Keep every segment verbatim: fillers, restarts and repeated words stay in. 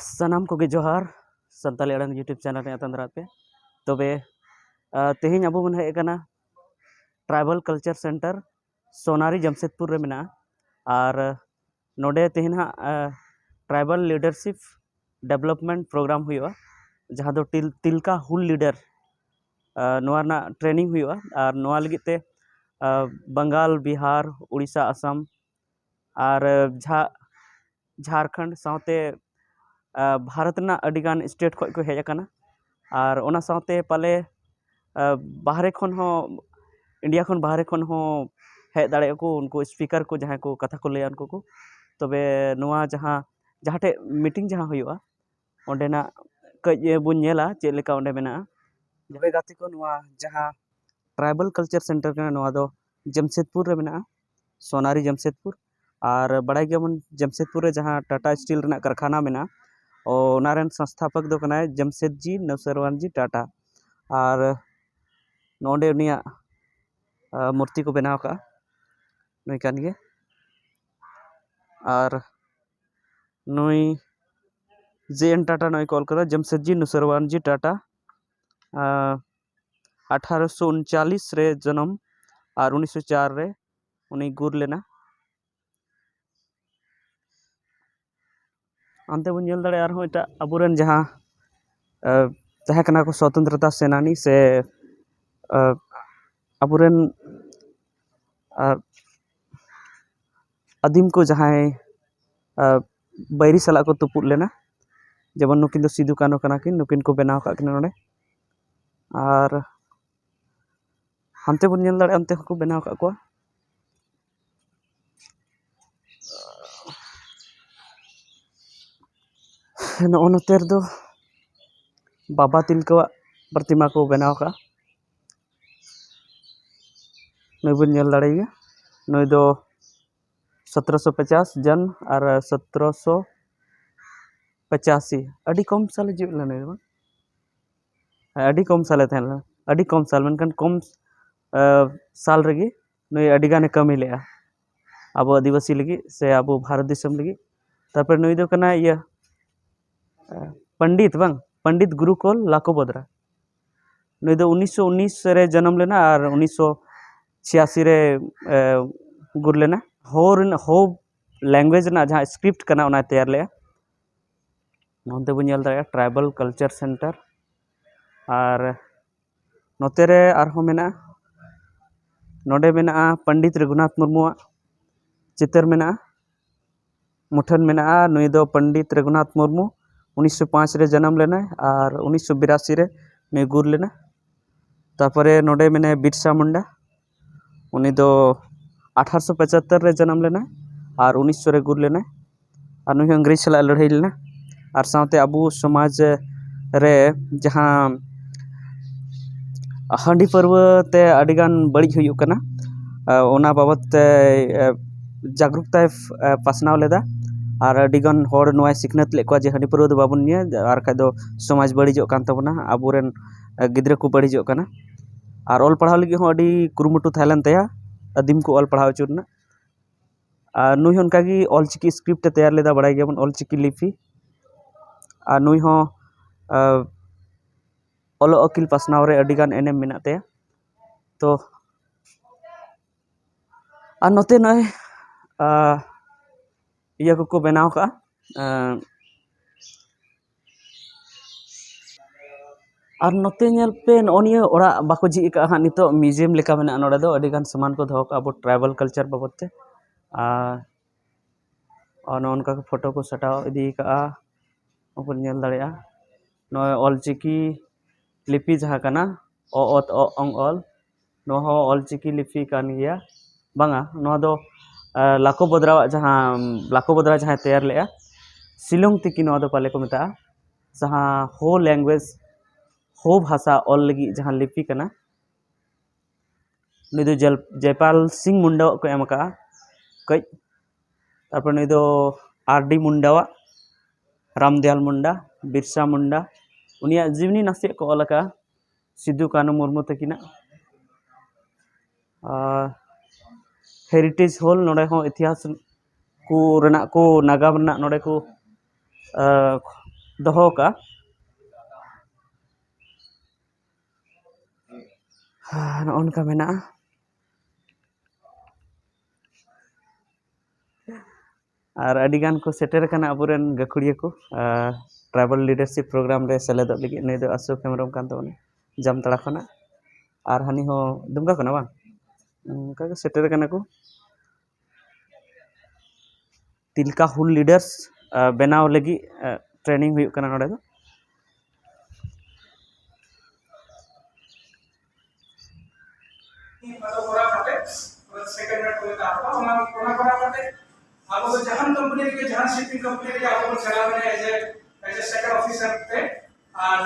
ᱥᱟᱱᱟᱢ ᱠᱚᱜᱮ ᱡᱚᱦᱟᱨ᱾ ᱥᱟᱱᱛᱟᱲᱤ ᱟᱲᱟᱝ YouTube ᱪᱮᱱᱮᱞ ᱨᱮ ᱟᱛᱟᱝ ᱫᱟᱨᱟᱢ ᱯᱮ᱾ ᱛᱚᱵᱮ ᱟᱨ ᱛᱮᱦᱮᱧ ᱟᱵᱚ ᱵᱚᱱ ᱦᱮᱡ ᱟᱠᱟᱱᱟ tribal culture centre Sonari Jamshedpur ᱨᱮ ᱢᱮᱱᱟᱜᱼᱟ᱾ ᱟᱨ ᱱᱚᱰᱮ ᱛᱮᱦᱮᱧ ᱦᱟᱸᱜ ᱴᱨᱟᱭᱵᱟᱞ ᱞᱤᱰᱟᱨᱥᱤᱯ ᱰᱮᱵᱷᱞᱚᱯᱢᱮᱱᱴ ᱯᱨᱳᱜᱨᱟᱢ ᱦᱩᱭᱩᱜᱼᱟ, ᱡᱟᱦᱟᱸ ᱫᱚ ᱴᱤᱞ ᱛᱤᱞᱠᱟ ᱦᱩᱞ ᱞᱤᱰᱟᱨ ᱱᱚᱣᱟ ᱨᱮᱱᱟᱜ ᱴᱨᱮᱱᱤᱝ ᱦᱩᱭᱩᱜᱼᱟ᱾ ᱟᱨ ᱱᱚᱣᱟ ᱞᱟᱹᱜᱤᱫ ᱛᱮ ᱵᱟᱝᱜᱟᱞ, ᱵᱤᱦᱟᱨ, ᱩᱲᱤᱥᱥᱟ, ᱟᱥᱟᱢ ᱟᱨ ᱡᱷᱟ ᱡᱷᱟᱲᱠᱷᱚᱸᱰ ᱥᱟᱶᱛᱮ ᱵᱷᱟᱨᱚᱛ ᱨᱮᱱᱟᱜ ᱟᱹᱰᱤᱜᱟᱱ ᱥᱴᱮᱴ ᱠᱷᱚᱱ ᱠᱚ ᱦᱮᱡ ᱟᱠᱟᱱᱟ᱾ ᱟᱨ ᱚᱱᱟ ᱥᱟᱶᱛᱮ ᱯᱟᱞᱮ ᱵᱟᱦᱨᱮ ᱠᱷᱚᱱ ᱦᱚᱸ, ᱤᱱᱰᱤᱭᱟ ᱠᱷᱚᱱ ᱵᱟᱦᱨᱮ ᱠᱷᱚᱱ ᱦᱚᱸ ᱦᱮᱡ ᱫᱟᱲᱮᱭᱟᱜᱼᱟ ᱠᱚ ᱩᱱᱠᱩ ᱥᱯᱤᱠᱟᱨ ᱠᱚ, ᱡᱟᱦᱟᱸᱭ ᱠᱚ ᱠᱟᱛᱷᱟ ᱠᱚ ᱞᱟᱹᱭᱟ ᱩᱱᱠᱩ ᱠᱚ᱾ ᱛᱚᱵᱮ ᱱᱚᱣᱟ ᱡᱟᱦᱟᱸ ᱡᱟᱦᱟᱸ ᱴᱷᱮᱡ ᱢᱤᱴᱤᱝ ᱡᱟᱦᱟᱸ ᱦᱩᱭᱩᱜᱼᱟ, ᱚᱸᱰᱮᱱᱟᱜ ᱠᱟᱹᱡ ᱵᱚᱱ ᱧᱮᱞᱟ ᱪᱮᱫ ᱞᱮᱠᱟ ᱚᱸᱰᱮ ᱢᱮᱱᱟᱜᱼᱟ᱾ ᱛᱚᱵᱮ ᱜᱟᱛᱮ ᱠᱚ, ᱱᱚᱣᱟ ᱡᱟᱦᱟᱸ ᱴᱨᱟᱭᱵᱟᱞ ᱠᱟᱞᱪᱟᱨ ᱥᱮᱱᱴᱟᱨ ᱠᱟᱱᱟ, ᱱᱚᱣᱟ ᱫᱚ ᱡᱟᱢᱥᱮᱫᱽᱯᱩᱨ ᱨᱮ ᱢᱮᱱᱟᱜᱼᱟ, ᱥᱳᱱᱟᱨᱤ ᱡᱟᱢᱥᱮᱫᱽᱯᱩᱨ᱾ ᱟᱨ ᱵᱟᱲᱟᱭ ᱜᱮᱭᱟᱵᱚᱱ ᱡᱟᱢᱥᱮᱫᱽᱯᱩᱨ ᱨᱮ ᱡᱟᱦᱟᱸ ᱴᱟᱴᱟ ᱥᱴᱤᱞ ᱨᱮᱱᱟᱜ ᱠᱟᱨᱠᱷᱟᱱᱟ ᱢᱮᱱᱟᱜᱼᱟ, ᱚᱱᱟ ᱨᱮᱱ ᱥᱚᱝᱥᱛᱷᱟᱯᱚᱠ ᱫᱚ ᱠᱟᱱᱟᱭ ᱡᱟᱢᱥᱮᱫᱽᱡᱤ ᱱᱚᱣᱥᱟᱨᱣᱟᱱᱡᱤ ᱴᱟᱴᱟ᱾ ᱟᱨ ᱱᱚᱰᱮ ᱩᱱᱤᱭᱟᱜ ᱢᱩᱨᱛᱤ ᱠᱚ ᱵᱮᱱᱟᱣ ᱟᱠᱟᱫᱼᱟ, ᱱᱩᱭ ᱠᱟᱱ ᱜᱮᱭᱟ᱾ ᱟᱨ ᱱᱩᱭ ᱡᱮ ᱮᱱ ᱴᱟᱴᱟ ᱱᱚᱜᱼᱚᱭ ᱠᱚ ᱚᱞ ᱠᱟᱫᱟ, ᱡᱟᱢᱥᱮᱫᱽᱡᱤ ᱱᱩᱥᱟᱨᱣᱟᱱᱡᱤ ᱴᱟᱴᱟ᱾ ᱟᱴᱷᱟᱨᱚᱥᱚ ᱩᱱᱪᱟᱞᱤᱥ ᱨᱮ ᱡᱚᱱᱚᱢ ᱟᱨ ᱩᱱᱤᱥᱥᱚ ᱪᱟᱨ ᱨᱮ ᱩᱱᱤ ᱜᱩᱨ ᱞᱮᱱᱟ᱾ ᱚᱱᱛᱮ ᱵᱚᱱ ᱧᱮᱞ ᱫᱟᱲᱮᱭᱟᱜᱼᱟ ᱟᱨᱦᱚᱸ ᱮᱴᱟᱜ ᱟᱵᱚᱨᱮᱱ ᱡᱟᱦᱟᱸ ᱛᱟᱦᱮᱸ ᱠᱟᱱᱟ ᱠᱚ ᱥᱚᱛᱚᱱᱛᱨᱚᱛᱟ ᱥᱮᱱᱟᱱᱤ ᱥᱮ ᱟᱵᱚᱨᱮᱱ ᱟᱹᱫᱤᱢ ᱠᱚ ᱡᱟᱦᱟᱸᱭ ᱵᱟᱹᱭᱨᱤ ᱥᱟᱞᱟᱜ ᱠᱚ ᱛᱩᱯᱩᱫ ᱞᱮᱱᱟ, ᱡᱮᱢᱚᱱ ᱱᱩᱠᱤᱱ ᱫᱚ ᱥᱤᱫᱩ ᱠᱟᱹᱱᱦᱩ ᱠᱟᱱᱟ ᱠᱤᱱ, ᱱᱩᱠᱤᱱ ᱠᱚ ᱵᱮᱱᱟᱣ ᱟᱠᱟᱫ ᱠᱤᱱᱟ ᱱᱚᱰᱮ᱾ ᱟᱨ ᱦᱟᱱᱛᱮ ᱵᱚᱱ ᱧᱮᱞ ᱫᱟᱲᱮᱭᱟᱜᱼᱟ, ᱚᱱᱛᱮ ᱦᱚᱸᱠᱚ ᱵᱮᱱᱟᱣ ᱟᱠᱟᱫ ᱠᱚᱣᱟ᱾ ᱱᱚᱜᱼᱚ ᱱᱚᱛᱮ ᱨᱮᱫᱚ ᱵᱟᱵᱟ ᱛᱤᱞᱠᱟᱹᱣᱟᱜ ᱯᱨᱚᱛᱤᱢᱟ ᱠᱚ ᱵᱮᱱᱟᱣ ᱟᱠᱟᱫᱼᱟ᱾ ᱱᱩᱭ ᱵᱚᱱ ᱧᱮᱞ ᱫᱟᱲᱮᱭᱟᱭᱟ, ᱱᱩᱭ ᱫᱚ ᱥᱚᱛᱨᱚᱥᱚ ᱯᱚᱪᱟᱥ ᱡᱚᱱ ᱟᱨ ᱥᱚᱛᱨᱚᱥᱚ ᱯᱚᱪᱟᱥᱤ, ᱟᱹᱰᱤ ᱠᱚᱢ ᱥᱟᱞᱮ ᱡᱤᱣᱮᱫ ᱞᱮᱱᱟ ᱱᱩᱭ ᱫᱚ ᱵᱟᱝ? ᱦᱮᱸ, ᱟᱹᱰᱤ ᱠᱚᱢ ᱥᱟᱞᱮ ᱛᱟᱦᱮᱸ ᱞᱮᱱᱟ, ᱟᱹᱰᱤ ᱠᱚᱢ ᱥᱟᱞ, ᱢᱮᱱᱠᱷᱟᱱ ᱠᱚᱢ ᱥᱟᱞ ᱨᱮᱜᱮ ᱱᱩᱭ ᱟᱹᱰᱤ ᱜᱟᱱᱮ ᱠᱟᱹᱢᱤ ᱞᱮᱜᱼᱟ ᱟᱵᱚ ᱟᱹᱫᱤᱵᱟᱹᱥᱤ ᱞᱟᱹᱜᱤᱫ ᱥᱮ ᱟᱵᱚ ᱵᱷᱟᱨᱚᱛ ᱫᱤᱥᱚᱢ ᱞᱟᱹᱜᱤᱫ᱾ ᱛᱟᱨᱯᱚᱨᱮ ᱱᱩᱭ ᱫᱚ ᱠᱟᱱᱟᱭ ᱤᱭᱟᱹ ᱯᱚᱱᱰᱤᱛ ᱵᱟᱝ, ᱯᱚᱱᱰᱤᱛ ᱜᱩᱨᱩᱠᱩᱞ ᱞᱟᱠᱷᱩᱵᱚᱫᱽᱨᱟ᱾ ᱱᱩᱭ ᱫᱚ ᱩᱱᱤᱥᱥᱚ ᱩᱱᱤᱥ ᱨᱮ ᱡᱟᱱᱟᱢ ᱞᱮᱱᱟ ᱟᱨ ᱩᱱᱤᱥᱥᱚ ᱪᱷᱤᱭᱟᱥᱤ ᱨᱮ ᱜᱩᱨ ᱞᱮᱱᱟ᱾ ᱦᱳ ᱨᱮᱱᱟᱜ, ᱦᱳ ᱞᱮᱝᱜᱩᱭᱮᱡᱽ ᱨᱮᱱᱟᱜ ᱡᱟᱦᱟᱸ ᱥᱠᱨᱤᱯᱴ ᱠᱟᱱᱟ, ᱚᱱᱟᱭ ᱛᱮᱭᱟᱨ ᱞᱮᱜᱼᱟ᱾ ᱱᱚᱱᱛᱮ ᱵᱚᱱ ᱧᱮᱞ ᱫᱟᱲᱮᱭᱟᱜᱼᱟ ᱴᱨᱟᱭᱵᱟᱞ ᱠᱟᱞᱪᱟᱨ ᱥᱮᱱᱴᱟᱨ᱾ ᱟᱨ ᱱᱚᱛᱮ ᱨᱮ ᱟᱨᱦᱚᱸ ᱢᱮᱱᱟᱜᱼᱟ, ᱱᱚᱰᱮ ᱢᱮᱱᱟᱜᱼᱟ ᱯᱚᱱᱰᱤᱛ ᱨᱚᱜᱷᱩᱱᱟᱛᱷ ᱢᱩᱨᱢᱩᱣᱟᱜ ᱪᱤᱛᱟᱹᱨ ᱢᱮᱱᱟᱜᱼᱟ, ᱢᱩᱴᱷᱟᱹᱱ ᱢᱮᱱᱟᱜᱼᱟ᱾ ᱱᱩᱭ ᱫᱚ ᱯᱚᱱᱰᱤᱛ ᱨᱚᱜᱷᱩᱱᱟᱛᱷ ᱢᱩᱨᱢᱩ ᱩᱱᱤᱥᱥᱚ ᱯᱟᱸᱪ ᱨᱮ ᱡᱟᱱᱟᱢ ᱞᱮᱱᱟᱭ ᱟᱨ ᱩᱱᱤᱥᱥᱚ ᱵᱤᱨᱟᱥᱤ ᱨᱮ ᱱᱩᱭ ᱜᱩᱨ ᱞᱮᱱᱟ᱾ ᱛᱟᱨᱯᱚᱨᱮ ᱱᱚᱰᱮ ᱢᱮᱱᱟᱭᱟ ᱵᱤᱨᱥᱟ ᱢᱩᱱᱰᱟ, ᱩᱱᱤ ᱫᱚ ᱟᱴᱷᱟᱨᱚᱥᱚ ᱯᱚᱸᱪᱟᱛᱛᱳᱨ ᱨᱮ ᱡᱟᱱᱟᱢ ᱞᱮᱱᱟᱭ ᱟᱨ ᱩᱱᱤᱥᱥᱚ ᱨᱮ ᱜᱩᱨ ᱞᱮᱱᱟᱭ᱾ ᱟᱨ ᱱᱩᱭ ᱦᱚᱸ ᱤᱝᱨᱮᱡᱽ ᱥᱟᱞᱟᱜ ᱞᱟᱹᱲᱦᱟᱹᱭ ᱞᱮᱱᱟ᱾ ᱟᱨ ᱥᱟᱶᱛᱮ ᱟᱵᱚ ᱥᱚᱢᱟᱡᱽ ᱨᱮ ᱡᱟᱦᱟᱸ ᱦᱟᱺᱰᱤ ᱯᱟᱹᱨᱣᱟᱹ ᱛᱮ ᱟᱹᱰᱤᱜᱟᱱ ᱵᱟᱹᱲᱤᱡ ᱦᱩᱭᱩᱜ ᱠᱟᱱᱟ, ᱚᱱᱟ ᱵᱟᱵᱚᱫ ᱛᱮ ᱡᱟᱜᱽᱨᱩᱠᱛᱟᱭ ᱯᱟᱥᱱᱟᱣ ᱞᱮᱫᱟ᱾ ᱟᱨ ᱟᱹᱰᱤᱜᱟᱱ ᱦᱚᱲ ᱱᱚᱣᱟᱭ ᱥᱤᱠᱷᱱᱟᱹᱛ ᱞᱮᱫ ᱠᱚᱣᱟ ᱡᱮ ᱦᱟᱺᱰᱤ ᱯᱟᱹᱨᱣᱟᱹ ᱫᱚ ᱵᱟᱵᱚᱱ ᱧᱩᱭᱟ, ᱟᱨ ᱠᱷᱟᱡ ᱫᱚ ᱥᱚᱢᱟᱡᱽ ᱵᱟᱹᱲᱤᱡᱚᱜ ᱠᱟᱱ ᱛᱟᱵᱚᱱᱟ, ᱟᱵᱚᱨᱮᱱ ᱜᱤᱫᱽᱨᱟᱹ ᱠᱚ ᱵᱟᱹᱲᱤᱡᱚᱜ ᱠᱟᱱᱟ᱾ ᱟᱨ ᱚᱞ ᱯᱟᱲᱦᱟᱣ ᱞᱟᱹᱜᱤᱫ ᱦᱚᱸ ᱟᱹᱰᱤ ᱠᱩᱨᱩᱢᱩᱴᱩ ᱛᱟᱦᱮᱸ ᱞᱮᱱ ᱛᱟᱭᱟ, ᱟᱹᱫᱤᱢ ᱠᱚ ᱚᱞ ᱯᱟᱲᱦᱟᱣ ᱦᱚᱪᱚ ᱨᱮᱱᱟᱜ᱾ ᱟᱨ ᱱᱩᱭ ᱦᱚᱸ ᱚᱱᱠᱟᱜᱮ ᱚᱞᱪᱤᱠᱤ ᱥᱠᱨᱤᱯᱴ ᱮ ᱛᱮᱭᱟᱨ ᱞᱮᱫᱟ, ᱵᱟᱲᱟᱭ ᱜᱮᱭᱟᱵᱚᱱ ᱚᱞᱪᱤᱠᱤ ᱞᱤᱯᱤ᱾ ᱟᱨ ᱱᱩᱭ ᱦᱚᱸ ᱟᱨ ᱚᱞᱚᱜ ᱟᱹᱠᱤᱞ ᱯᱟᱥᱱᱟᱣ ᱨᱮ ᱟᱹᱰᱤᱜᱟᱱ ᱮᱱᱮᱢ ᱢᱮᱱᱟᱜ ᱛᱟᱭᱟ᱾ ᱛᱚ ᱟᱨ ᱱᱚᱛᱮ ᱱᱚᱜᱼᱚᱭ ᱟᱨ ᱤᱭᱟᱹ ᱠᱚᱠᱚ ᱵᱮᱱᱟᱣ ᱠᱟᱜᱼᱟ, ᱟᱨ ᱟᱨ ᱱᱚᱛᱮ ᱧᱮᱞ ᱯᱮ, ᱱᱚᱜᱼᱚ ᱱᱤᱭᱟᱹ ᱚᱲᱟᱜ ᱵᱟᱠᱚ ᱡᱷᱤᱡ ᱟᱠᱟᱫᱼᱟ ᱦᱟᱸᱜ, ᱱᱤᱛᱚᱜ ᱢᱤᱭᱩᱡᱤᱭᱟᱢ ᱞᱮᱠᱟ ᱢᱮᱱᱟᱜᱼᱟ᱾ ᱱᱚᱰᱮ ᱫᱚ ᱟᱹᱰᱤ ᱜᱟᱱ ᱥᱟᱢᱟᱱ ᱠᱚ ᱫᱚᱦᱚ ᱠᱟᱜᱼᱟ ᱟᱵᱚ ᱴᱨᱟᱭᱵᱟᱞ ᱠᱟᱞᱪᱟᱨ ᱵᱟᱵᱚᱫ ᱛᱮ᱾ ᱟᱨ ᱟᱨ ᱱᱚᱜᱼᱚ ᱱᱚᱝᱠᱟ ᱠᱚ ᱯᱷᱳᱴᱳ ᱠᱚ ᱥᱟᱴᱟᱣ ᱤᱫᱤ ᱠᱟᱜᱼᱟ, ᱱᱚᱣᱟ ᱵᱚᱱ ᱧᱮᱞ ᱫᱟᱲᱮᱭᱟᱜᱼᱟ᱾ ᱱᱚᱜᱼᱚᱭ ᱚᱞᱪᱤᱠᱤ ᱞᱤᱯᱤ ᱡᱟᱦᱟᱸ ᱠᱟᱱᱟ, ᱚ, ᱚᱛ, ᱚ, ᱚᱝ, ᱚᱞ, ᱱᱚᱣᱟ ᱦᱚᱸ ᱚᱞᱪᱤᱠᱤ ᱞᱤᱯᱤ ᱠᱟᱱ ᱜᱮᱭᱟ᱾ ᱵᱟᱝᱟ, ᱱᱚᱣᱟ ᱫᱚ ᱟᱨ ᱞᱟᱠᱷᱚ ᱵᱚᱫᱽᱨᱟᱣᱟᱜ ᱡᱟᱦᱟᱸ, ᱞᱟᱠᱷᱚ ᱵᱚᱫᱽᱨᱟ ᱡᱟᱦᱟᱸᱭ ᱛᱮᱭᱟᱨ ᱞᱮᱜᱼᱟ, ᱥᱤᱞᱚᱝ ᱛᱤᱠᱤ ᱱᱚᱣᱟ ᱫᱚ ᱯᱟᱞᱮ ᱠᱚ ᱢᱮᱛᱟᱜᱼᱟ, ᱡᱟᱦᱟᱸ ᱦᱳ ᱞᱮᱝᱜᱩᱭᱮᱡᱽ, ᱦᱳ ᱵᱷᱟᱥᱟ ᱚᱞ ᱞᱟᱹᱜᱤᱫ ᱡᱟᱦᱟᱸ ᱞᱤᱯᱤ ᱠᱟᱱᱟ, ᱱᱩᱭ ᱫᱚ ᱡᱚᱭᱯᱟᱞ ᱥᱤᱝ ᱢᱩᱱᱰᱟᱣᱟᱜ ᱠᱚ ᱮᱢ ᱟᱠᱟᱫᱼᱟ ᱠᱟᱹᱡ᱾ ᱛᱟᱨᱯᱚᱨ ᱱᱩᱭ ᱫᱚ ᱟᱨ ᱰᱤ ᱢᱩᱱᱰᱟᱣᱟᱜ, ᱨᱟᱢᱫᱮᱣᱟᱞ ᱢᱩᱱᱰᱟ, ᱵᱤᱨᱥᱟ ᱢᱩᱱᱰᱟ, ᱩᱱᱤᱭᱟᱜ ᱡᱤᱵᱽᱱᱤ ᱱᱟᱥᱮᱭᱟᱜ ᱠᱚ ᱚᱞ ᱟᱠᱟᱫᱼᱟ, ᱥᱤᱫᱩ ᱠᱟᱹᱱᱦᱩ ᱢᱩᱨᱢᱩ ᱛᱟᱹᱠᱤᱱᱟᱜ᱾ ᱟᱨ ᱦᱮᱨᱤᱴᱮᱡᱽ ᱦᱚᱞ, ᱱᱚᱰᱮ ᱦᱚᱸ ᱤᱛᱤᱦᱟᱥ ᱠᱚ ᱨᱮᱱᱟᱜ ᱠᱚ, ᱱᱟᱜᱟᱢ ᱨᱮᱱᱟᱜ ᱱᱚᱰᱮ ᱠᱚ ᱟᱨ ᱫᱚᱦᱚ ᱠᱟᱜᱼᱟ᱾ ᱱᱚᱜᱼᱚ ᱱᱚᱝᱠᱟ ᱢᱮᱱᱟᱜᱼᱟ᱾ ᱟᱨ ᱟᱹᱰᱤ ᱜᱟᱱ ᱠᱚ ᱥᱮᱴᱮᱨ ᱟᱠᱟᱱᱟ ᱟᱵᱚᱨᱮᱱ ᱜᱟᱹᱠᱷᱩᱲᱤᱭᱟᱹ ᱠᱚ, ᱟᱨ tribal leadership program ᱨᱮ ᱥᱮᱞᱮᱫᱚᱜ ᱞᱟᱹᱜᱤᱫ᱾ ᱱᱩᱭ ᱫᱚ ᱚᱥᱳᱠ ᱦᱮᱢᱵᱨᱚᱢ ᱠᱟᱱ ᱛᱟᱵᱚᱱᱟ, ᱡᱟᱢᱛᱟᱲᱟ ᱠᱷᱚᱱᱟᱜ᱾ ᱟᱨ ᱦᱟᱹᱱᱤ ᱦᱚᱸ ᱫᱩᱢᱠᱟ ᱠᱷᱚᱱᱟᱜ, ᱵᱟᱝ? ᱚᱱᱠᱟ ᱜᱮ ᱥᱮᱴᱮᱨ ᱟᱠᱟᱱᱟ ᱠᱚ᱾ ᱛᱤᱞᱠᱟ ᱦᱩᱞ leaders, ᱟᱸ, ᱵᱮᱱᱟᱣ ᱞᱟᱹᱜᱤᱫ, ᱟᱸ, training ᱦᱩᱭᱩᱜ ᱠᱟᱱᱟ ᱱᱚᱰᱮ ᱫᱚ᱾ ᱚᱱᱟ ᱠᱚᱨᱟᱣ ᱠᱟᱛᱮ, ᱚᱱᱟ second ᱨᱮ ᱠᱚ ᱢᱮᱛᱟ ᱠᱚᱣᱟ, ᱚᱱᱟ, ᱚᱱᱟ ᱠᱚᱨᱟᱣ ᱠᱟᱛᱮ ᱟᱵᱚ ᱫᱚ ᱡᱟᱦᱟᱱ company ᱨᱮᱜᱮ, ᱡᱟᱦᱟᱱ shipping company ᱨᱮᱜᱮ ᱟᱵᱚ ᱵᱚᱱ ᱪᱟᱞᱟᱣ ᱫᱟᱲᱮᱭᱟᱜᱼᱟ as a, as a second officer ᱛᱮ᱾ ᱟᱨ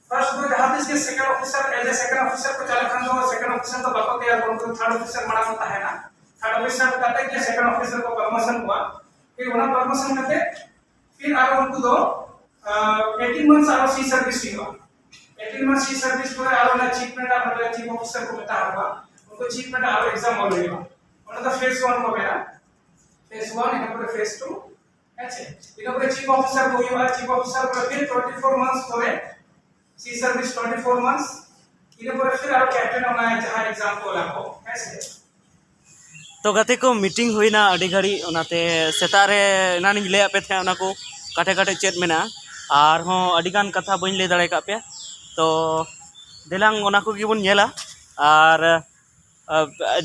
first ᱫᱚ ᱡᱟᱦᱟᱸ ᱛᱤᱥ ᱜᱮ second officer, as a second officer ᱠᱚ ᱪᱟᱞᱟᱜ ᱠᱷᱟᱱ ᱫᱚ second officer ᱫᱚ ᱵᱟᱠᱚ ᱛᱮᱭᱟᱨ ᱠᱚᱣᱟ, ᱩᱱᱠᱩ third officer ᱢᱟᱲᱟᱝ ᱠᱚ ᱛᱟᱦᱮᱱᱟ᱾ Third officer ᱠᱟᱛᱮ ᱜᱮ second officer ᱠᱚ promotion ᱠᱚᱣᱟ᱾ ᱯᱷᱤᱨ ᱚᱱᱟ promotion ᱠᱟᱛᱮ ᱯᱷᱤᱨ ᱟᱨᱚ ᱩᱱᱠᱩ ᱫᱚ, ᱟᱸ, eighteen months ᱟᱨᱚ sea service ᱦᱩᱭᱩᱜᱼᱟ᱾ Eighteen months sea service ᱯᱚᱨᱮ ᱟᱨᱚ ᱚᱱᱟ chief ᱢᱮᱰᱟᱢ, ᱢᱟᱱᱮ chief officer ᱠᱚ ᱢᱮᱛᱟ ᱠᱚᱣᱟ, ᱩᱱᱠᱩ chief ᱢᱮᱰᱟᱢ ᱟᱨᱚ exam ᱚᱞ ᱦᱩᱭᱩᱜᱼᱟ᱾ ᱚᱱᱟ ᱫᱚ phase one ᱠᱚ ᱢᱮᱱᱟ᱾ Phase one, ᱤᱱᱟᱹ ᱯᱚᱨᱮ phase two᱾ ᱦᱮᱸ ᱥᱮ? ᱤᱱᱟᱹ ᱯᱚᱨᱮ chief officer ᱠᱚ ᱦᱩᱭᱩᱜᱼᱟ᱾ Chief officer ᱯᱚᱨᱮ ᱯᱷᱤᱨ twenty four months ᱯᱚᱨᱮ sea service twenty four months, ᱤᱱᱟᱹ ᱯᱚᱨᱮ ᱯᱷᱤᱨ ᱟᱨᱚ captain, ᱚᱱᱟ ᱡᱟᱦᱟᱸ exam ᱠᱚ ᱚᱞᱟ ᱠᱚ, ᱦᱮᱸ ᱥᱮ? ᱛᱚ ᱜᱟᱛᱮ ᱠᱚ, meeting ᱦᱩᱭᱱᱟ ᱟᱹᱰᱤ ᱜᱷᱟᱹᱲᱤᱡ, ᱚᱱᱟᱛᱮ ᱥᱮᱛᱟᱜ ᱨᱮ ᱮᱱᱟᱱᱤᱧ ᱞᱟᱹᱭᱟᱫ ᱯᱮ ᱛᱟᱦᱮᱸᱫ, ᱚᱱᱟ ᱠᱚ ᱠᱟᱴᱷᱮ ᱠᱟᱴᱷᱮ ᱪᱮᱫ ᱢᱮᱱᱟᱜᱼᱟ, ᱟᱨᱦᱚᱸ ᱟᱹᱰᱤᱜᱟᱱ ᱠᱟᱛᱷᱟ ᱵᱟᱹᱧ ᱞᱟᱹᱭ ᱫᱟᱲᱮ ᱟᱠᱟᱫ ᱯᱮᱭᱟ᱾ ᱛᱚ ᱫᱮᱞᱟᱝ ᱚᱱᱟ ᱠᱚᱜᱮ ᱵᱚᱱ ᱧᱮᱞᱟ᱾ ᱟᱨ ᱟᱨ, ᱟᱨ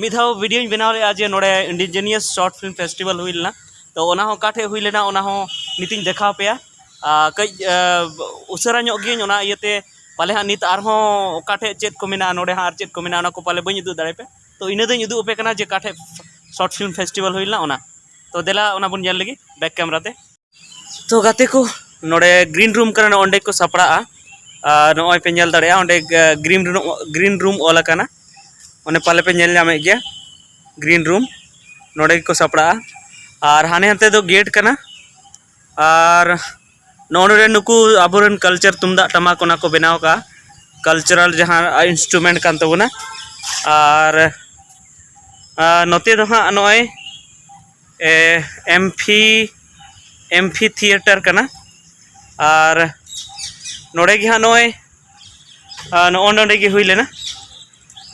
ᱢᱤᱫ ᱫᱷᱟᱣ videoᱧ ᱵᱮᱱᱟᱣ ᱞᱮᱫᱼᱟ ᱡᱮ ᱱᱚᱰᱮ Indigenous Short Film Festival ᱦᱩᱭ ᱞᱮᱱᱟ, ᱛᱚ ᱚᱱᱟ ᱦᱚᱸ ᱚᱠᱟ ᱴᱷᱮᱡ ᱦᱩᱭ ᱞᱮᱱᱟ, ᱚᱱᱟ ᱦᱚᱸ ᱱᱤᱛᱤᱧ ᱫᱮᱠᱷᱟᱣ ᱯᱮᱭᱟ᱾ ᱟᱨ ᱠᱟᱹᱡ, ᱟᱨ, ᱩᱥᱟᱹᱨᱟ ᱧᱚᱜ ᱜᱤᱭᱟᱹᱧ, ᱚᱱᱟ ᱤᱭᱟᱹᱛᱮ ᱯᱟᱞᱮ ᱦᱟᱸᱜ ᱱᱤᱛ ᱟᱨᱦᱚᱸ ᱚᱠᱟ ᱴᱷᱮᱡ ᱪᱮᱫ ᱠᱚ ᱢᱮᱱᱟᱜᱼᱟ, ᱱᱚᱰᱮ ᱦᱟᱸᱜ ᱟᱨ ᱪᱮᱫ ᱠᱚ ᱢᱮᱱᱟᱜᱼᱟ, ᱚᱱᱟ ᱠᱚ ᱯᱟᱞᱮ ᱵᱟᱹᱧ ᱩᱫᱩᱜ ᱫᱟᱲᱮ ᱯᱮ᱾ ᱛᱚ ᱤᱱᱟᱹ ᱫᱚᱧ ᱩᱫᱩᱜ ᱟᱯᱮ ᱠᱟᱱᱟ ᱡᱮ ᱚᱠᱟ ᱴᱷᱮᱡ Short Film Festival ᱦᱩᱭ ᱞᱮᱱᱟ ᱚᱱᱟ᱾ ᱛᱚ ᱫᱮᱞᱟ ᱚᱱᱟ ᱵᱚᱱ ᱧᱮᱞ ᱞᱮᱜᱮ back camera ᱛᱮ᱾ ᱛᱚ ᱜᱟᱛᱮ ᱠᱚ, ᱱᱚᱰᱮ green room ᱠᱟᱱᱟ, ᱱᱚᱜᱼᱚ ᱱᱚᱸᱰᱮ ᱠᱚ ᱥᱟᱯᱲᱟᱜᱼᱟ᱾ ᱟᱨ ᱱᱚᱜᱼᱚᱭ ᱯᱮ ᱧᱮᱞ ᱫᱟᱲᱮᱭᱟᱜᱼᱟ, ᱚᱸᱰᱮ, ᱜ-, green room, green room ᱚᱞ ᱟᱠᱟᱱᱟ᱾ ᱚᱱᱮ ᱯᱟᱞᱮ ᱯᱮ ᱧᱮᱞ ᱧᱟᱢᱮᱫ ᱜᱮᱭᱟ, green room᱾ ᱱᱚᱰᱮ ᱜᱮᱠᱚ ᱥᱟᱯᱲᱟᱜᱼᱟ᱾ ᱟᱨ ᱦᱟᱱᱮ ᱦᱟᱱᱛᱮ ᱫᱚ gate ᱠᱟᱱᱟ᱾ ᱟᱨ ᱱᱚᱜᱼᱚ ᱱᱚᱰᱮ ᱱᱩᱠᱩ ᱟᱵᱚᱨᱮᱱ culture ᱛᱩᱢᱫᱟᱜ ᱴᱟᱢᱟᱠ ᱚᱱᱟ ᱠᱚ ᱵᱮᱱᱟᱣ ᱠᱟᱜᱼᱟ, cultural ᱡᱟᱦᱟᱸ instrument ᱠᱟᱱ ᱛᱟᱵᱚᱱᱟ᱾ ᱟᱨ, ᱟᱨ ᱱᱚᱛᱮ ᱫᱚ ᱦᱟᱸᱜ ᱱᱚᱜᱼᱚᱭ, ᱮ, ᱮᱢᱯᱷᱤ ᱮᱢᱯᱷᱤ ᱛᱷᱤᱭᱮᱴᱟᱨ ᱠᱟᱱᱟ᱾ ᱟᱨ ᱱᱚᱰᱮ ᱜᱮ ᱦᱟᱸᱜ ᱱᱚᱜᱼᱚᱭ, ᱟᱨ ᱱᱚᱜᱼᱚ ᱱᱚᱰᱮ ᱜᱮ ᱦᱩᱭ ᱞᱮᱱᱟ᱾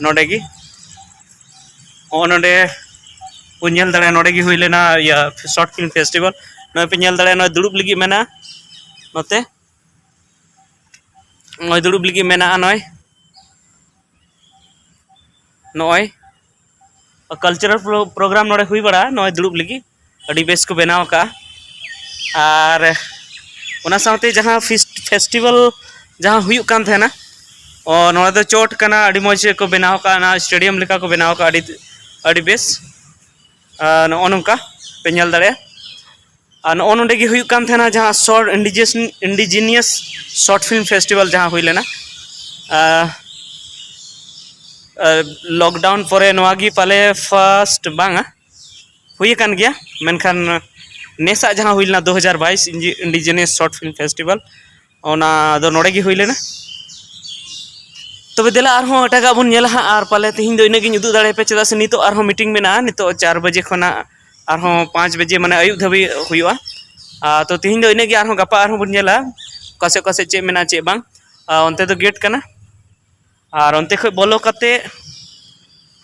ᱱᱚᱰᱮ ᱜᱮ, ᱱᱚᱜᱼᱚ ᱱᱚᱰᱮ ᱵᱚᱱ ᱧᱮᱞ ᱫᱟᱲᱮᱭᱟᱜᱼᱟ, ᱱᱚᱰᱮ ᱜᱮ ᱦᱩᱭ ᱞᱮᱱᱟ ᱤᱭᱟᱹ ᱥᱚᱨᱴ ᱯᱷᱤᱞᱢ ᱯᱷᱮᱥᱴᱤᱵᱷᱟᱞ᱾ ᱱᱚᱜᱼᱚᱭ ᱯᱮ ᱧᱮᱞ ᱫᱟᱲᱮᱭᱟᱜᱼᱟ, ᱱᱚᱜᱼᱚᱭ ᱫᱩᱲᱩᱵ ᱞᱟᱹᱜᱤᱫ ᱢᱮᱱᱟᱜᱼᱟ ᱱᱚᱛᱮ᱾ ᱱᱚᱜᱼᱚᱭ ᱫᱩᱲᱩᱵ ᱞᱟᱹᱜᱤᱫ ᱢᱮᱱᱟᱜᱼᱟ, ᱱᱚᱜᱼᱚᱭ, ᱱᱚᱜᱼᱚᱭ ᱠᱟᱞᱪᱟᱨᱟᱞ ᱯᱨᱳ-, ᱯᱨᱳᱜᱨᱟᱢ ᱱᱚᱰᱮ ᱦᱩᱭ ᱵᱟᱲᱟᱜᱼᱟ, ᱱᱚᱜᱼᱚᱭ ᱫᱩᱲᱩᱵ ᱞᱟᱹᱜᱤᱫ ᱟᱹᱰᱤ ᱵᱮᱥ ᱠᱚ ᱵᱮᱱᱟᱣ ᱟᱠᱟᱫᱼᱟ᱾ ᱟᱨ ᱚᱱᱟ ᱥᱟᱶᱛᱮ ᱡᱟᱦᱟᱸ ᱯᱷᱤᱥ-, ᱯᱷᱮᱥᱴᱤᱵᱷᱟᱞ ᱡᱟᱦᱟᱸ ᱦᱩᱭᱩᱜ ᱠᱟᱱ ᱛᱟᱦᱮᱱᱟ, ᱚ, ᱱᱚᱣᱟ ᱫᱚ ᱪᱚᱴ ᱠᱟᱱᱟ, ᱟᱹᱰᱤ ᱢᱚᱡᱽ ᱠᱚ ᱵᱮᱱᱟᱣ ᱟᱠᱟᱫᱼᱟ, ᱚᱱᱟ ᱥᱴᱮᱰᱤᱭᱟᱢ ᱞᱮᱠᱟ ᱠᱚ ᱵᱮᱱᱟᱣ ᱟᱠᱟᱫᱼᱟ, ᱟᱹᱰᱤ, ᱟᱹᱰᱤ ᱵᱮᱥ᱾ ᱟᱨ ᱱᱚᱜᱼᱚ ᱱᱚᱝᱠᱟ ᱯᱮ ᱧᱮᱞ ᱫᱟᱲᱮᱭᱟᱜᱼᱟ᱾ ᱟᱨ ᱱᱚᱜᱼᱚ ᱱᱚᱰᱮ ᱜᱮ ᱦᱩᱭᱩᱜ ᱠᱟᱱ ᱛᱟᱦᱮᱱᱟ ᱡᱟᱦᱟᱸ short indigenous, indigenous short film festival ᱡᱟᱦᱟᱸ ᱦᱩᱭ ᱞᱮᱱᱟ᱾ ᱟᱨ, ᱟᱨ ᱞᱚᱠᱰᱟᱣᱩᱱ ᱯᱚᱨᱮ ᱱᱚᱣᱟ ᱜᱮ ᱯᱟᱞᱮ ᱯᱷᱟᱥᱴ ᱵᱟᱝᱟ, ᱦᱩᱭ ᱟᱠᱟᱱ ᱜᱮᱭᱟ, ᱢᱮᱱᱠᱷᱟᱱ ᱱᱮᱥᱟᱜ ᱡᱟᱦᱟᱸ ᱦᱩᱭ ᱞᱮᱱᱟ ᱫᱩ ᱦᱟᱡᱟᱨ ᱵᱟᱭᱤᱥ ᱤᱱᱰᱤᱡᱤᱱᱤᱭᱟᱥ ᱥᱚᱨᱴ ᱯᱷᱤᱞᱢ ᱯᱷᱮᱥᱴᱤᱵᱷᱟᱞ, ᱚᱱᱟ ᱫᱚ ᱱᱚᱰᱮ ᱜᱮ ᱦᱩᱭ ᱞᱮᱱᱟ᱾ ᱛᱚᱵᱮ ᱫᱮᱞᱟ ᱟᱨᱦᱚᱸ ᱮᱴᱟᱜᱟᱜ ᱵᱚᱱ ᱧᱮᱞᱟ ᱦᱟᱸᱜ, ᱟᱨ ᱯᱟᱞᱮ ᱛᱮᱦᱮᱧ ᱫᱚ ᱤᱱᱟᱹᱜ ᱜᱤᱧ ᱩᱫᱩᱜ ᱫᱟᱲᱮᱭᱟᱯᱮ, ᱪᱮᱫᱟᱜ ᱥᱮ ᱱᱤᱛᱚᱜ ᱟᱨᱦᱚᱸ ᱢᱤᱴᱤᱝ ᱢᱮᱱᱟᱜᱼᱟ, ᱱᱤᱛᱚᱜ ᱪᱟᱨ ᱵᱟᱡᱮ ᱠᱷᱚᱱᱟᱜ ᱟᱨᱦᱚᱸ ᱯᱟᱸᱪ ᱵᱟᱡᱮ, ᱢᱟᱱᱮ ᱟᱹᱭᱩᱵ ᱫᱷᱟᱹᱵᱤᱡ ᱦᱩᱭᱩᱜᱼᱟ᱾ ᱟᱨ ᱛᱚ ᱛᱮᱦᱮᱧ ᱫᱚ ᱤᱱᱟᱹᱜ ᱜᱮ, ᱟᱨᱦᱚᱸ ᱜᱟᱯᱟ ᱟᱨᱦᱚᱸ ᱵᱚᱱ ᱧᱮᱞᱟ ᱚᱠᱟ ᱥᱮᱫ ᱚᱠᱟ ᱥᱮᱫ ᱪᱮᱫ ᱢᱮᱱᱟᱜᱼᱟ ᱪᱮᱫ ᱵᱟᱝ᱾ ᱟᱨ ᱚᱱᱛᱮ ᱫᱚ ᱜᱮᱴ ᱠᱟᱱᱟ, ᱟᱨ ᱚᱱᱛᱮ ᱠᱷᱚᱡ ᱵᱚᱞᱚ ᱠᱟᱛᱮ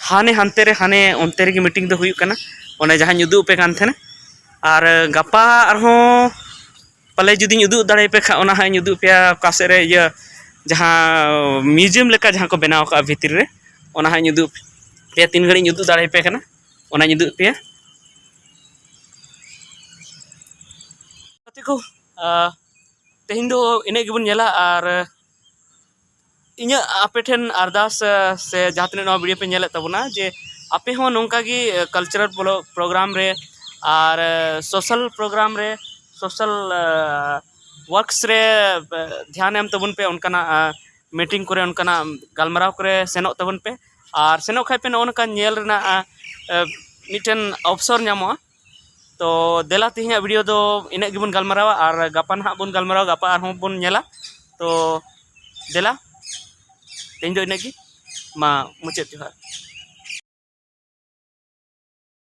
ᱦᱟᱱᱮ ᱦᱟᱱᱛᱮ ᱨᱮ, ᱦᱟᱱᱮ ᱚᱱᱛᱮ ᱨᱮᱜᱮ ᱢᱤᱴᱤᱝ ᱫᱚ ᱦᱩᱭᱩᱜ ᱠᱟᱱᱟ, ᱚᱱᱮ ᱡᱟᱦᱟᱸᱧ ᱩᱫᱩᱜ ᱟᱯᱮ ᱠᱟᱱ ᱛᱟᱦᱮᱱᱟ᱾ ᱟᱨ ᱜᱟᱯᱟ ᱟᱨᱦᱚᱸ ᱯᱟᱞᱮ ᱡᱩᱫᱤᱧ ᱩᱫᱩᱜ ᱫᱟᱲᱮᱭᱟᱯᱮ ᱠᱷᱟᱱ, ᱚᱱᱟ ᱦᱟᱸᱜ ᱤᱧ ᱩᱫᱩᱜ ᱯᱮᱭᱟ ᱚᱠᱟ ᱥᱮᱫ ᱨᱮ ᱤᱭᱟᱹ ᱡᱟᱦᱟᱸ ᱢᱤᱣᱡᱤᱭᱟᱢ ᱞᱮᱠᱟ ᱡᱟᱦᱟᱸ ᱠᱚ ᱵᱮᱱᱟᱣ ᱠᱟᱜᱼᱟ ᱵᱷᱤᱛᱤᱨ ᱨᱮ, ᱚᱱᱟ ᱦᱟᱸᱜ ᱤᱧ ᱩᱫᱩᱜ ᱯᱮᱭᱟ, ᱛᱤᱱ ᱜᱷᱟᱹᱲᱤᱡ ᱤᱧ ᱩᱫᱩᱜ ᱫᱟᱲᱮᱭᱟᱯᱮ ᱠᱟᱱᱟ, ᱚᱱᱟᱧ ᱩᱫᱩᱜ ᱯᱮᱭᱟ᱾ ᱜᱟᱛᱮ ᱠᱚ, ᱟᱦ, ᱛᱮᱦᱮᱧ ᱫᱚ ᱤᱱᱟᱹᱜ ᱜᱮᱵᱚᱱ ᱧᱮᱞᱟ᱾ ᱟᱨ ᱤᱧᱟᱹᱜ ᱟᱯᱮ ᱴᱷᱮᱱ ᱟᱨᱫᱟᱥ, ᱟᱦ, ᱥᱮ ᱡᱟᱦᱟᱸ ᱛᱤᱱᱟᱹᱜ ᱱᱚᱣᱟ ᱵᱷᱤᱰᱤᱭᱳ ᱯᱮ ᱧᱮᱞᱮᱫ ᱛᱟᱵᱚᱱᱟ, ᱡᱮ ᱟᱯᱮ ᱦᱚᱸ ᱱᱚᱝᱠᱟ ᱜᱮ, ᱟᱦ, ᱠᱟᱞᱪᱟᱨᱟᱞ ᱯᱨᱳ-, ᱯᱨᱳᱜᱨᱟᱢ ᱨᱮ ᱟᱨ, ᱟᱦ, ᱥᱳᱥᱟᱞ ᱯᱨᱳᱜᱨᱟᱢ ᱨᱮ, ᱥᱳᱥᱟᱞ, ᱟᱦ, ᱣᱟᱨᱠᱥ ᱨᱮ, ᱟᱦ, ᱫᱷᱮᱭᱟᱱ ᱮᱢ ᱛᱟᱵᱚᱱ ᱯᱮ, ᱚᱱᱠᱟᱱᱟᱜ, ᱟᱦ, ᱢᱤᱴᱤᱝ ᱠᱚᱨᱮ, ᱚᱱᱠᱟᱱᱟᱜ ᱜᱟᱞᱢᱟᱨᱟᱣ ᱠᱚᱨᱮ ᱥᱮᱱᱚᱜ ᱛᱟᱵᱚᱱ ᱯᱮ᱾ ᱟᱨ ᱥᱮᱱᱚᱜ ᱠᱷᱟᱡ ᱯᱮ ᱱᱚᱜᱼᱚ ᱱᱚᱝᱠᱟ ᱧᱮᱞ ᱨᱮᱱᱟᱜ, ᱟᱦ, ᱟᱦ, ᱢᱤᱫᱴᱮᱱ ᱚᱯᱥᱚᱨ ᱧᱟᱢᱚᱜᱼᱟ᱾ ᱛᱚ ᱫᱮᱞᱟ, ᱛᱮᱦᱮᱧᱟᱜ ᱵᱷᱤᱰᱤᱭᱳ ᱫᱚ ᱤᱱᱟᱹᱜ ᱜᱮᱵᱚᱱ ᱜᱟᱞᱢᱟᱨᱟᱣᱟ, ᱟᱨ ᱜᱟᱯᱟ ᱱᱟᱦᱟᱜ ᱵᱚᱱ ᱜᱟᱞᱢᱟᱨᱟᱣᱟ, ᱜᱟᱯᱟ ᱟᱨᱦᱚᱸ ᱵᱚᱱ ᱧᱮᱞᱟ᱾ ᱛᱚ ᱫᱮᱞᱟ, ᱛᱮᱦᱮᱧ ᱫᱚ ᱤᱱᱟᱹᱜ ᱜᱮ, ᱢᱟ ᱢᱩᱪᱟᱹᱫ ᱡᱚᱦᱟᱨ᱾